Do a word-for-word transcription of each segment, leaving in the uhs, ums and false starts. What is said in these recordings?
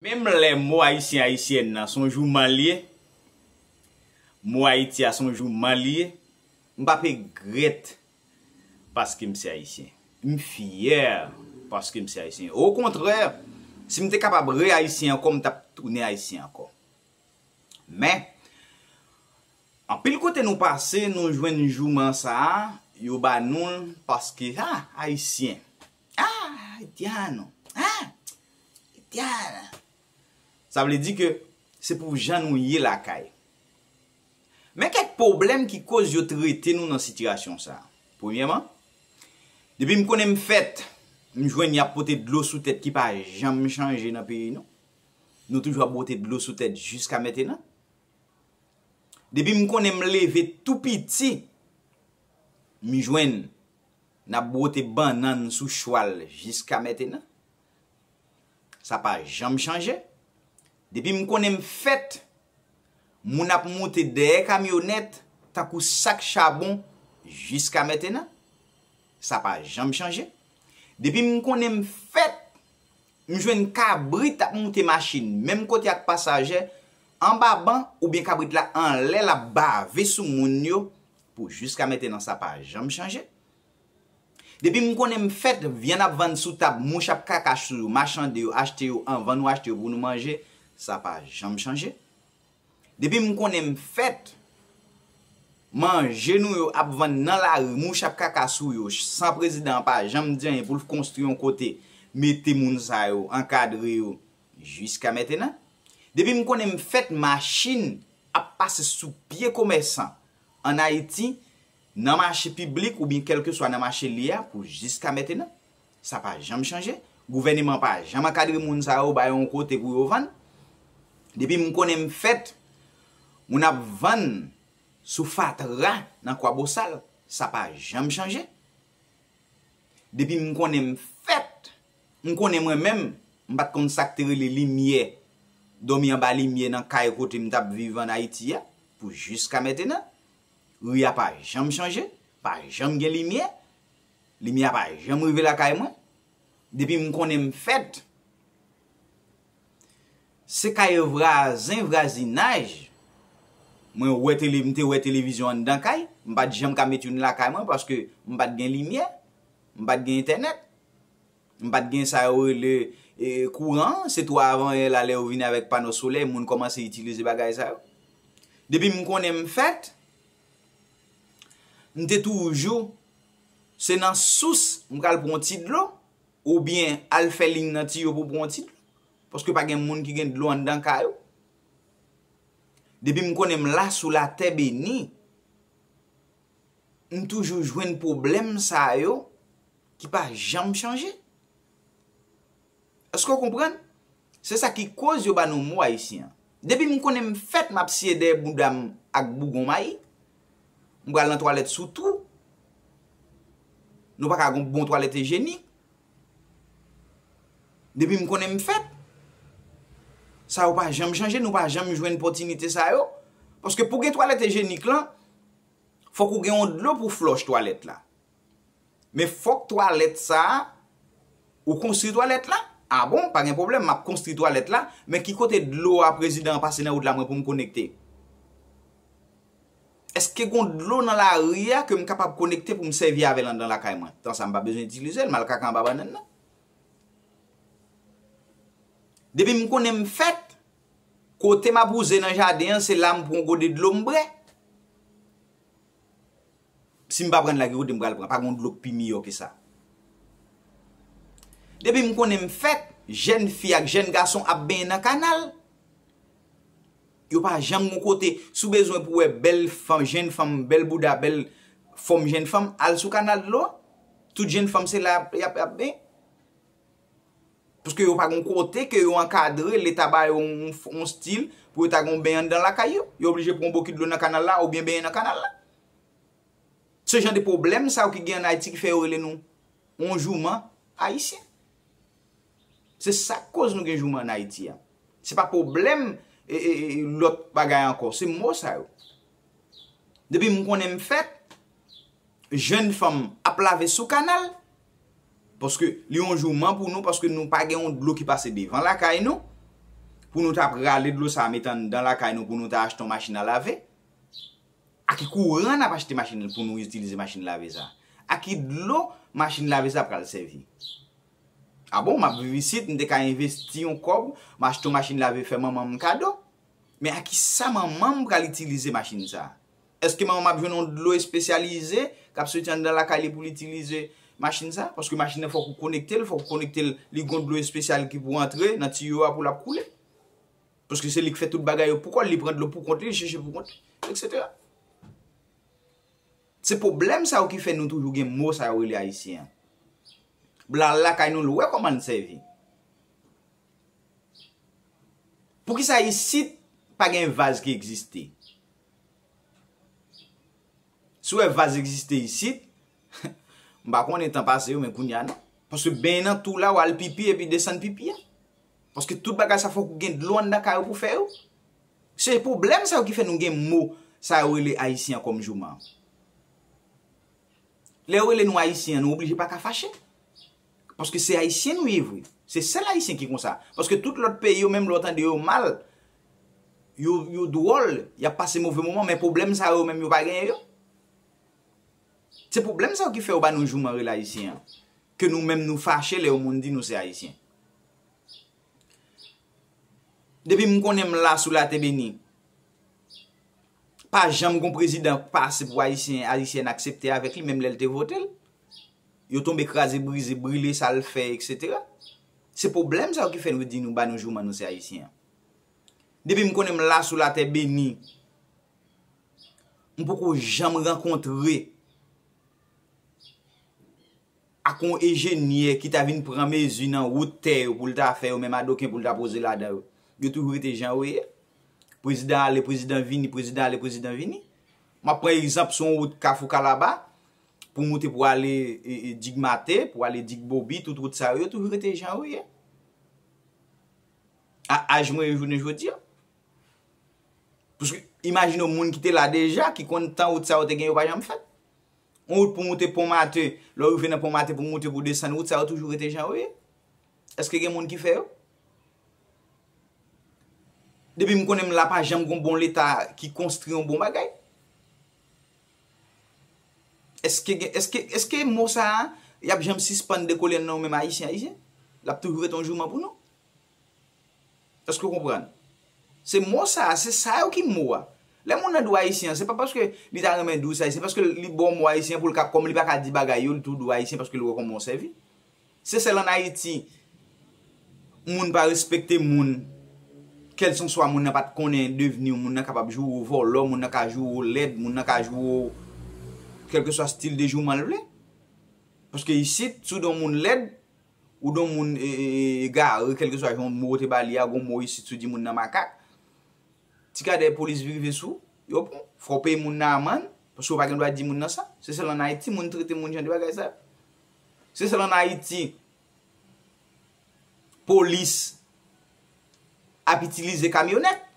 Menm lè mo ayisyen ayisyèn nan se yon jouman l ye, mo Ayiti a se yon jouman l ye, m p ap regrèt paske m se ayisyen. M fyè paske m se ayisyen. Okontrè, si m te kapab re-ayisyen ankò, m t ap tounen ayisyen ankò. Men, anpil kote nou pase, nou jwenn jouman sa a, yo ba nou l paske, ah, ayisyen. Ah, haitiano. Ah, haitiana. Sa vle di ke se pou jan nou ye lakay. Men kèk pwoblèm ki koz yo trete nou nan sitiyasyon sa a. Premyèman, depi m konnen m fèt, m jwenn y ap pote dlo sou tèt ki pa janm chanje nan peyi nou. Nou toujou ap pote dlo sou tèt jiska mentenan. Depi m konnen m leve tou piti, m jwenn n ap bwote bannann sou chwal jiska mentenan. Sa pa janm chanje. Depi m konnen m fèt, moun ap moute dèyè kamyonèt tankou sak chabon jiska mentenan. Sa pa janm chanje. Depi m konnen m fèt, m jwenn kabrit ap moute machin menm kote ak pasaje anba ban oubyen kabrit la anlè l ap bave sou moun yo pou jiska mentenan sa pa janm chanje. Depi m konnen m fèt, vyann ap vann sou tab, mouch ap kaka sou yo, machande yo, achte yo anvan nou achte yo pou nou manje, sa pa janm chanje. Depi m konnen m fèt, manje nou yo ap vann nan lari, mouch ap kaka sou yo, san prezidan an pa janm di anyen pou l konstwi yon kote, mete moun sa yo, ankadre yo, jiska mentenan. Depi m konnen m fèt, machin ap pase sou pye komèsan ann Ayiti, nan mache piblik oubyen kèlkeswa nan mache li a pou jiska mentenan. Sa pa janm chanje. Gouvèneman pa janm ankadre moun sa yo, ba yo yon kote pou yo vann. Depi m konnen m fèt, moun ap vann sou fatra nan Kwabosal. Sa pa janm chanje. Depi m konnen m fèt, m konnen mwen menm, m pa t konn sa k te rele limyè, dòmi anba limyè nan kay kote m t ap viv ann Ayiti a, pou jiska mentenan. Ri a pa janm chanje, pa janm gen limyè, limyè a pa janm rive lakay mwen. Depi m konnen m fèt, se kay vwazen, vwazinaj, mwen wè tele, m te wè televizyon anndan kay, m pa t janm ka met youn lakay mwen paske m pa t gen limyè, m pa t gen entènèt, m pa t gen sa yo rele, e, kouran, se tou avanyè la lè yo vin avèk pano solè, moun kòmanse itilize bagay sa yo. Depi m konnen m fèt, m te toujou, se nan sous m pral pran yon ti dlo, oubyen al fè liy nan tiyo pou pran yon ti dlo. Paske pa gen moun ki gen dlo anndan kay yo. Depi m konnen m la sou latè beni, m toujou jwenn pwoblèm sa yo ki pa janm chanje. Èske w konprann? Se sa ki koz yo ba nou mo ayisyen an. Depi m konnen m fèt, m ap siye dèyè bouda m ak bougon mayi. M pral nan twalèt sou twou. Nou pa ka gon bon twalèt ijyenik. Depi m konnen m fèt, sa yo pa janm chanje, nou pa janm jwenn pòtinite sa yo. Paske pou gen twalèt ijyenik lan, fòk ou gen yon dlo pou flòch twalèt la. Men fòk twalèt sa a, ou konstwi twalèt la. A bon, pa gen pwoblèm, m ap konstwi twalèt la. Men ki kote dlo a prezidan an pase nan wout la mwen pou m konekte? Èske gon dlo nan lari a ke m kapab konekte pou m sèvi avè l anndan lakay mwen? Tan sa m pa bezwen itilize l, m al kaka anba bannann nan. Depi m konnen m fèt, kote m ap wouze nan jaden an, se la m pran yon gode dlo m bwè. Si m pa pran l la, ki kote m pral pran? Pa gon dlo k pi miyò ke sa. Depi m konnen m fèt, jèn fi ak jèn gason ap benyen nan kanal. Yo pa janm gon kote. Si w bezwen pou wè bèl fanm, jèn fanm, bèl bouda, bèl fòm jèn fanm, al sou kanal dlo a. Tout jèn fanm se la y ap, y ap, y ap benyen. Paske yo pa gon kote ke yo ankadre, Leta ba yo yon, yon stil pou yo ta gon benyen anndan lakay yo. Yo oblije pran yon bokit dlo nan kanal la oubyen benyen nan kanal la. Se jan de pwoblèm sa yo ki gen ann Ayiti ki fè yo rele nou yon jouman ayisyen. Se sa k koz nou gen jouman ann Ayiti a. Se pa pwoblèm e, e, e, lòt bagay ankò, se mo sa yo. Depi m konnen m fèt, jèn fanm ap lave sou kanal. Paske li yon jouman pou nou, paske nou pa gen yon dlo ki pase devan lakay nou. pou nou ta prale dlo sa a met anndan lakay nou pou nou ta achte yon machin a lave? A ki kouran n ap achte machin pou nou itilize machin lave sa a? A ki dlo machin lave sa a pral sèvi? A bon, m ap viv isit, m te ka envesti yon kòb, m achte yon machin lave, fè manman m kado. Men a ki sa manman m pral itilize machin sa a? Èske manman m ap jwenn yon dlo espesyalize k ap soti anndan lakay li pou l itilize machin sa a? Paske machin nan fòk ou konekte l, fòk ou konekte l, li gon dlo espesyal ki pou antre nan tiyo a pou l ap koule. Paske se li k fè tout bagay yo pou kò l, li pran dlo pou kont li, li chèche pou kont li, etsetera. Se pwoblèm sa yo ki fè nou toujou gen mo sa yo rele ayisyen an. Blan lakay nou, l wè kòman l sèvi. Poukisa isit pa gen vaz ki egziste? Si w wè vaz egziste isit, m pa konnen tan pase yo, men kounye a non. Paske benyen nan tou la, w al pipi epi desann pipi a. Paske tout bagay sa fòk ou gen dlo anndan kay ou pou fè yo. Se pwoblèm sa yo ki fè nou gen mo sa yo rele ayisyen an kòm jouman. Lè yo rele nou ayisyen an, nou oblije pa ka fache. Paske se ayisyen nou ye vre. Se sèl ayisyen ki konsa. Paske tout lòt peyi yo, menm lè w tande yo mal, yo, yo dwòl, y ap pase move moman, men pwoblèm sa yo menm yo pa genyen yo. Se pwoblèm sa yo ki fè yo ba nou jouman rele ayisyen an. Ke nou menm nou fache lè yon moun di nou se ayisyen. Depi m konnen m la sou latè beni, pa janm gon prezidan pase pou ayisyen, ayisyèn aksepte avèk li, menm lè l te vote l. Yo tonbe kraze, brize, brile, sa l fè, etsetera. Se pwoblèm sa yo ki fè nou di nou ba nou jouman nou se ayisyen an. Depi m konnen m la sou latè beni, m poko janm rankontre ak yon enjenyè ki ta vin pran mezi nan wout tè yo pou l ta fè yo, menm adoken pou l ta poze ladan yo. Yo toujou rete jan yo ye. Prezidan ale, prezidan vini, prezidan ale, prezidan vini. M ap pran egzanp sou yon wout Kafou Kalaba, pou moute pou ale e, e, Digmate, pou ale Digbobi, tout wout sa yo, yo toujou rete jan yo ye. A aj mwen ye jounen jodi a. Paske imajine yon moun ki te la deja, ki konn tan wout sa yo te gen yo pa janm fèt. Yon wout pou moute Pon Maten, lè w rive nan Pon Maten pou moute pou desann, wout sa yo toujou rete jan yo ye. Èske gen moun ki fè yo? Depi m konnen m la pa janm gon bon leta ki konstri yon bon bagay. Èske gen, èske, èske mo sa a, y ap janm sispann dekole nan nou menm ayisyen ayisyen? L ap toujou rete yon jouman pou nou? Èske w konprann? Se mo sa a, se sa yo ki mo a. Lè moun nan di w ayisyen an, se pa paske li ta renmen di w se ayisyen, paske li ba w mo ayisyen pou l ka, kòm li pa ka di bagay yo, li tou di w ayisyen paske li wè kòman w sèvi. Sesèl ann Ayiti, moun pa respekte moun, kèlkanswa moun nan pa t konnen devni w, moun nan kapab joure w vòlò, moun nan ka joure w lèd, moun nan ka joure w kèlkeswa stil de jouman l vle. Paske isit, si w di yon moun lèd, ou di yon moun e, e, e, egare, kèlkeswa jan mo w te ba li a, gon mo isit si w di moun nan makak, ti kadè polis rive sou, yo pran w. Fò w peye moun nan amann, paske w pa gen dwa di moun nan sa. Sesèl ann Ayiti, moun trete moun jan de bagay sa yo. Sesèl ann Ayiti, polis ap itilize kamyonèt.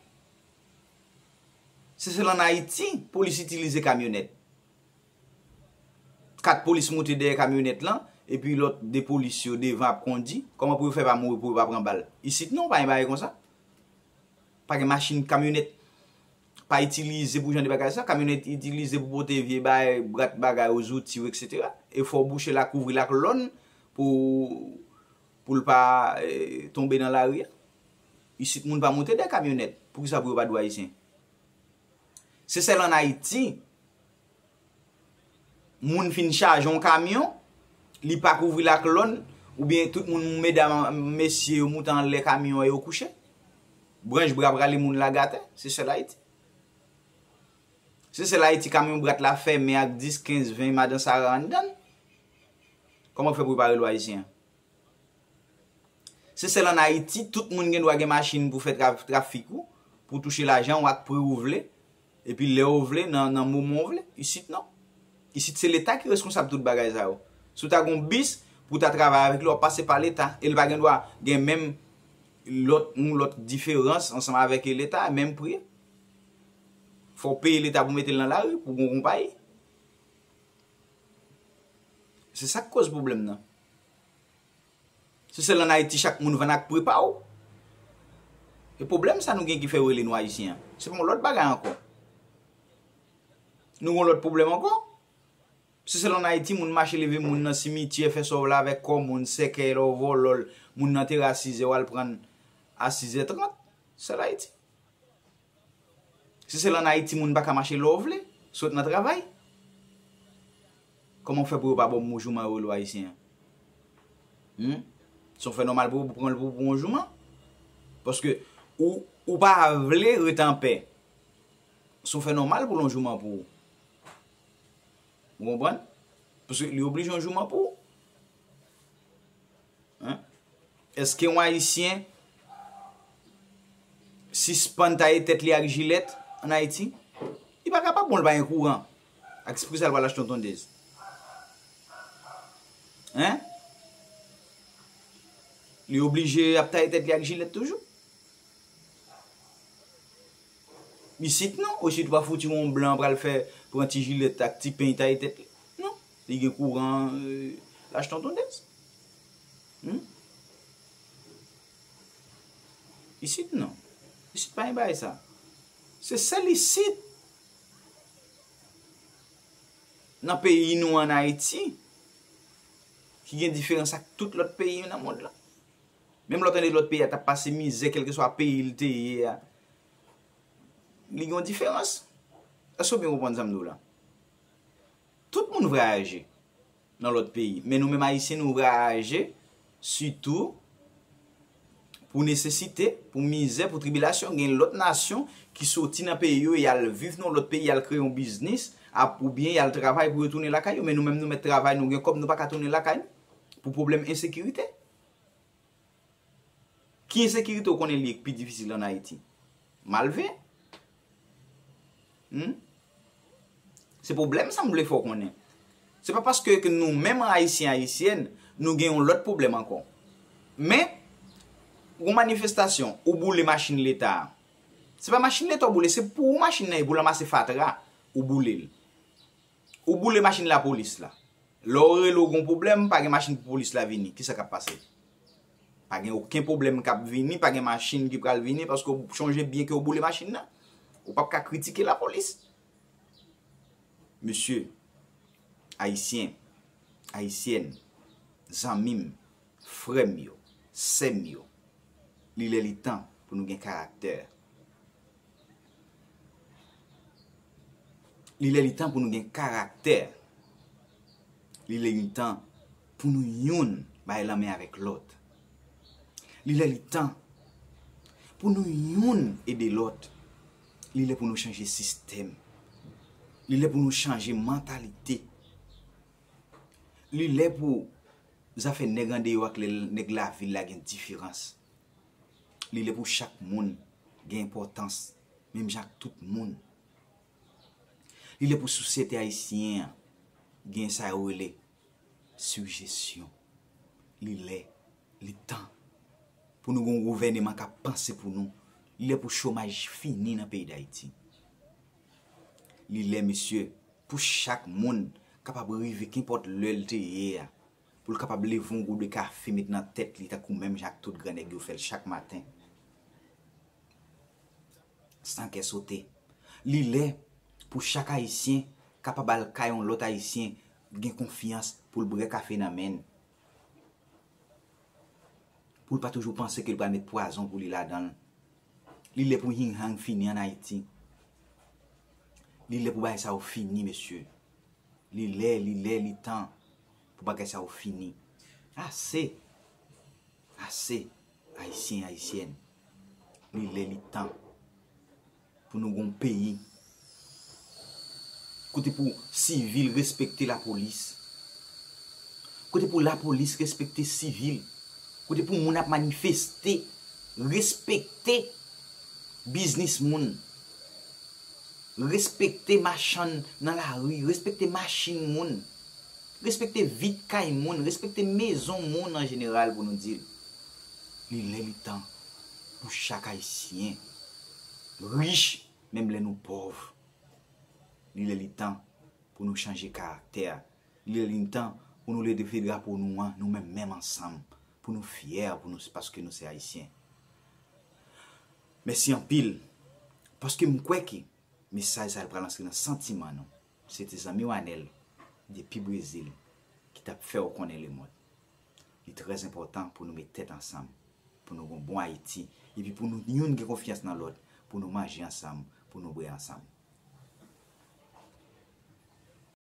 Sesèl ann Ayiti, polis itilize kamyonèt. Kat polis moute dèyè kamyonèt lan, epi lòt de polis yo devan ap kondi. Kòman pou yo fè pa mouri, pou yo pa pran bal? Isit non, pa gen bagay konsa. Pa gen machin, kamyonèt pa itilize pou jan de bagay sa. Kamyonèt itilize pou pote vye bagay, bwat bagay, zouti yo, etsetera. E fò w bouche l ak, kouvri l ak lòn pou, pou l pa, eh, tonbe nan lari a. Isit moun pa moute de kamyonèt. Poukisa pou yo pa di w ayisyen? Sesèl ann Ayiti, moun fin chaje yon kamyon, li pa kouvri l ak lòn, oubyen tout moun, medam, mesye yo moute anlè kamyon an, yo kouche. Branch bra prale moun lage atè, Sesèl Ayiti. Sesèl Ayiti, kamyon bwat la fèmen ak dis, kenz, ven madan Sara anndan l. Kòman w fè pou yo pa rele w ayisyen an? Sesèl ann Ayiti, tout moun gen dwa gen machin pou fè tra-, trafik ou, pou touche lajan ou ak pri ou vle, epi lè ou vle, nan, nan moman ou vle. Isit non. Isit se leta ki reskonsab tout bagay sa yo. Si w ta gen yon bis pou w ta travay avèk li, w ap pase pa leta, e l pa gen dwa gen menm lòt, yon lòt diferans ansanm avèk leta, menm pri. Fò w peye leta pou mete l nan lari, pou gon konpayi. Se sa k koz pwoblèm nan. Sesèl ann Ayiti, chak moun vann ak prepa w. E pwoblèm sa nou gen ki fè yo rele nou Ayisyen an, se pa yon lòt bagay ankò. Nou gen yon lòt pwoblèm ankò. Si se l ann Ayiti, moun mache leve moun nan simityè, fè sa w vle avèk kò moun, sèkèy lè w vòlò l, moun nan te ra sizè, w al pran l a sizè trant, se l Ayiti. Si se l ann Ayiti, moun pa ka mache lè w vle, sot nan travay. Kòman w fè pou yo pa ba w mo jouman yo rele w Ayisyen an? Hmm? Se yon fè nòmal pou yo pran l pou, pou yon jouman? Paske ou, ou pa vle ret anpè. Se yon fè nòmal pou l yon jouman pou ou. Ou konprann? Paske li oblije yon jouman pou ou. Hein? Èske yon Ayisyen sispann taye tèt li ak jilèt ann Ayiti? Li pa kapab, bon, li pa gen kouran. Ak, se pou sa l pral achte yon tondèz. Hein? Li oblije ap taye tèt li ak jilèt toujou? Isit non, isit ou pa fouti yon blan pral fè, pran ti jilèt ak ti peny taye tèt li. Non, li gen kouran, euh, l achte yon tondèz. Hmm? Isit non. Isit pa gen bagay sa. Se sèl isit nan peyi nou ann Ayiti ki gen diferans ak tout lòt peyi nan mond lan. Menm lè w tande lòt peyi a t ap pase mizè, kèlkeswa peyi l te ye a, li gen yon diferans. Èske w byen konprann sa m di w la? Tout moun vwayaje nan lòt peyi, men nou menm Ayisyen, nou vwayaje sitou pou nesesite, pou mizè, pou tribilasyon. Gen lòt nasyon ki soti nan peyi yo, y al viv nan lòt peyi, y al kreye yon biznis, ap, oubyen y al travay pou yo tounen lakay yo. Men nou menm, nou mèt travay, nou gen kòb, nou pa ka tounen lakay nou pou pwoblèm ensekirite. Ki ensekirite w konnen li pi difisil ann Ayiti? Malve? Hmm? Se pwoblèm sa m vle fè w konnen. Se pa paske ke nou menm Ayisyen, Ayisyèn, nou gen yon lòt pwoblèm ankò. Men, yon manifestasyon, ou boule machin Leta a. Se pa machin Leta w boule, se pou ou machin nan ye, pou l ranmase fatra, ou boule l. Ou boule machin lapolis la. Lè w rele w gon pwoblèm, pa gen machin pou polis la vini. Kisa k ap pase? Pa gen okenn pwoblèm k ap vini, pa gen machin ki pral vini, paske w chonje byen ke w boule machin nan. Ou p ap ka kritike lapolis. Mesye, Ayisyen, Ayisyèn, zanmi m, frè m yo, sè m yo, li lè li tan pou nou gen karaktè. Li lè li tan pou nou gen karaktè. Li lè li tan pou nou youn bay lanmen avèk lòt. Li lè li tan pou nou youn ede lòt. Li lè pou nou chanje sistèm. Li lè pou nou chanje mantalite. Li lè pou zafè nèg andeyò ak lè nèg lavil la gen diferans. Li lè pou chak moun gen enpòtans, menm jan ak tout moun. Li lè pou sosyete ayisyen an gen sa yo rele sijesyon. Li lè, li tan pou nou gen yon gouvèneman k ap panse pou nou. Li lè pou chomaj fini nan peyi Dayiti. Li lè, mesye, pou chak moun kapab rive kenpòt lè l te ye a, pou l kapab leve yon gobe kafe met nan tèt li tankou menm jan ak tout gran nèg yo fè l chak maten. San kè sote. Li lè pou chak Ayisyen kapab al kay yon lòt Ayisyen, gen konfyans pou l bwè kafe nan men l. Pou l pa toujou panse ke l pral met pwazon pou li ladan l. Li lè pou hinghang fini ann Ayiti. Li lè pou bagay sa yo fini, mesye. Li lè, li lè, li tan pou bagay sa yo fini. Ase! Ase, Ayisyen, Ayisyèn. Li lè, li tan pou nou gon peyi kote pou sivil respekte lapolis, kote pou lapolis respekte sivil, kote pou moun ap manifeste respekte biznis moun, respekte machann nan lari, respekte machin moun, respekte vit kay moun, respekte mezon moun an jeneral, pou nou di l. Li lè, li tan pou chak Ayisyen, rich, menm lè nou pòv. Li lè, li tan pou nou chanje karaktè. Li lè, li tan pou nou leve drapo nou an, nou menm, menm ansanm, pou nou fyè, pou nou, paske nou se Ayisyen. Mèsi anpil, paske m kwè ke mesaj sa a pral antre nan santiman nou. Se te zanmi w Anèl, depi Brezil, ki t ap fè w konnen lemonn. Li trè enpòtan pou nou met tèt ansanm, pou nou gen yon bon Ayiti, epi pou nou youn gen konfyans nan lòt, pou nou manje ansanm, pou nou bwè ansanm.